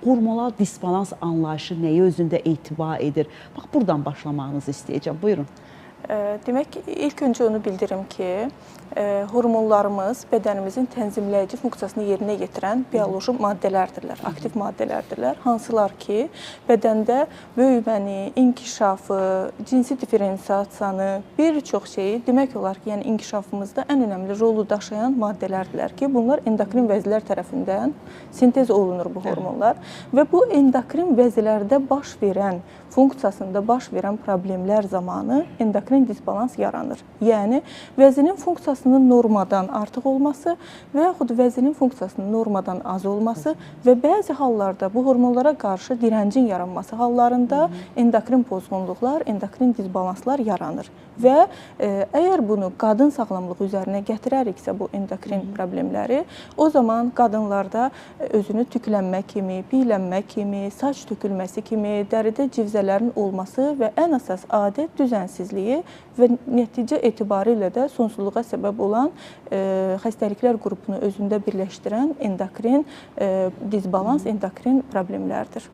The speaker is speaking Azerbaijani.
Hormonal disbalans anlayışı nəyi özündə etibar edir? Bax, buradan başlamağınızı istəyəcəm. Buyurun. Demək, ilk öncə onu bildirim ki, hormonlarımız bədənimizin tənzimləyici funksiyasını yerinə yetirən bioloji maddələrdirlər, aktiv maddələrdirlər. Hansılar ki, bədəndə böyüməni, inkişafı, cinsi diferensiasiyanı, bir çox şeyi demək olar ki, yəni inkişafımızda ən önəmli rolu daşıyan maddələrdirlər ki, bunlar endokrin vəzlər tərəfindən sintez olunur bu hormonlar və bu endokrin vəzilərdə baş verən, funksiyasında baş verən problemlər zamanı endokrin disbalans yaranır. Yəni, vəzinin funksiyasının normadan artıq olması və yaxud vəzinin funksiyasının normadan az olması və bəzi hallarda bu hormonlara qarşı dirəncin yaranması hallarında endokrin pozğunluqlar, endokrin disbalanslar yaranır. Və əgər bunu qadın sağlamlığı üzərinə gətirəriksə bu endokrin problemləri, o zaman qadınlarda özünü tüklənmə kimi, piylənmə kimi, saç tökülməsi kimi, dəridə civzələrin olması və ən əsas adət düzənsizliyi və nəticə etibarilə də sonsuzluğa səbəb olan xəstəliklər qrupunu özündə birləşdirən endokrin disbalans, endokrin problemlərdir.